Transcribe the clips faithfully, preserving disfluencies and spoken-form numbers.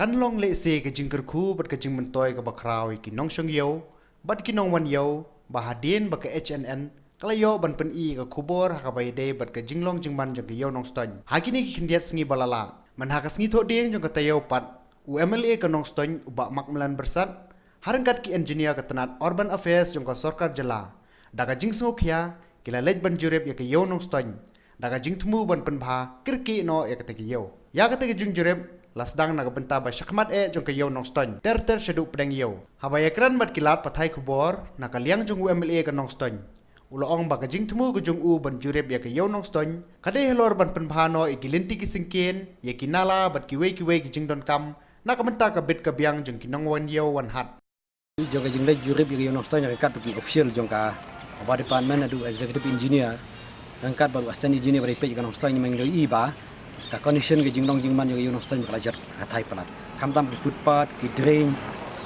Kan long lehse ka jingkyrkhu bad ka jingmyntoi kaba khraw ïa ki nongshong ïew bad ki nongwan ïew ba hadien ba ka H N N ka la ïoh ban pyni ïa ka khubor ha kaba ïadei bad ka jinglong jingman jong ka Ïew Nongstoiñ ha kine ki khyndiat sngi ba la lah. Mynha ka sngi Thohdieng jong ka taïew pat, u M L A ka Nongstoiñ, u Bah Macmillan Byrsat, ha ryngkat ki engineer ka tnat Urban Affairs jong ka sorkar jylla, da ka jingsngewkhia ki la leit ban jurip ïa ka Ïew Nongstoiñ da ka jingthmu ban pynbha kyrkieh noh ïa kata ka ïew. Ïa kata ka jingjurip la sdang na ka bynta ba shakhmat eh jong ka Ïew Nongstoiñ ter ter shaduh pdeng ïew. Haba ïakren bad ki lad pathai khubor na ka liang jong u M L A ka Nongstoiñ, u la ong ba ka jingthmu ka jong u ban jurip ïa ka Ïew Nongstoiñ ka dei halor ban pynbha noh ïa ki lynti ki syngkien, ïa ki nala bad kiwei kiwei ki jingdonkam na ka bynta ka bit ka biang jong ki nongwan ïew wan hat. Jong ka jingleit jurip ïa ka Ïew Nongstoiñ ryngkat bad ki official jong ka, ba department, haduh executive engineer ryngkat bad u assistant engineer ba dei peit ïa ka Nongstoiñ, ngi ïohi ba ka condition ka jinglong jingman jong ka Ïew Nongstoiñ ba ka la jot ka thait palat. Khamtam ki footpath, ki drain,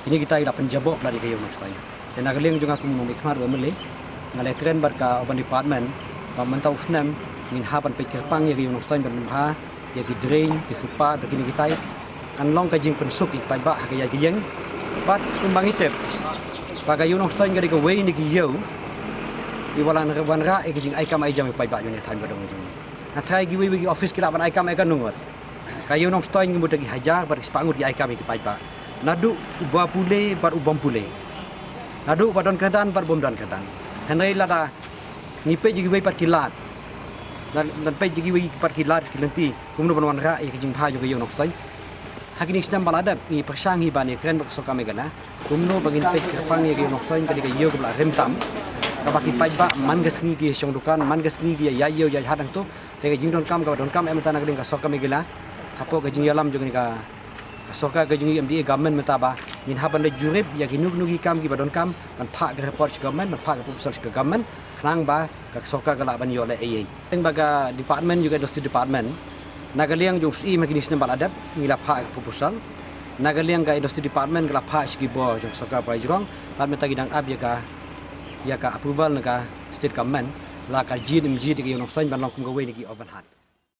kine kita ki la pynjaboh palat ïa ka Ïew Nongstoiñ. Te na ka liang jong nga kum u nongmihkhmat u M L A, nga la ïakren bad ka urban department ba mynta u snem ngin hap ban peit kyrpang ïa ka Ïew Nongstoiñ ban pynbha ïa ki drain, ki footpath bad kine kitai. Kan long ka jingpynsuk ïa ki paidbah ha ka ïaid ka ïeng. Bad kumba ngi tip ba ka Ïew Nongstoiñ ka dei kawei na ki ïew kiba la wanrah ïa ka jingai kam ai jam ïa ki paidbah jong ngi ha thaiñ ba dong jong ngi. Nga tharai kiwei kiwei ki office ki lah ban ai kam ai ka nongot. Ka Ïew Nongstoiñ ki mut ki hajar bad ki spah ngut ki ai kam ïa ki paidbah, naduh uba pule bad u bym pule, naduh ba don kyrdan bad bym don kyrdan. Hynrei lada ngi peit ïa kiwei pat ki lad, lada peit ïa kiwei pat ki lad ki lynti, kumno ban wanrah ïa ka jingbha jong ka Ïew Nongstoiñ. Ha kine ki snem ba la dep ngi pyrshang hi ban ïakren bad ka sorkar Meghalaya kumno ba ngin peit kyrpang ïa ka Ïew Nongstoiñ, ka dei ka ïew kaba la rim tam, kaba ki paidbah man ka sngi ki shong dukan, man ka sngi ki ïaid ïew ïaid hat hangto. Te ka jingdonkam kaba donkam eh mynta na ka liang ka sorkar Meghalaya, hapoh ka jingïalam jong kane ka sorkar ka jong ngi M D A government mynta ba ngin hap ban leit jurip ïa kino kino ki kam kiba donkam, ban phah ka report sha government, ban phah ka proposal sha government, khnang ba ka sorkar ka lah ban ïoh leh ei ei. Teng ba ka department jong ka industry department, na ka liang jong u Syiem ha kine ki snem ba la dep ngi la phah ka proposal. Na ka liang ka industry department ka la phah sha ki bor jong ka sorkar Prai Jrong, bad mynta ki dang ap ïa ka, ïa ka approval na ka state government, la ka jied ym jied ïa ka Ïew Nongstoiñ ban long kum kawei na ki urban hunt.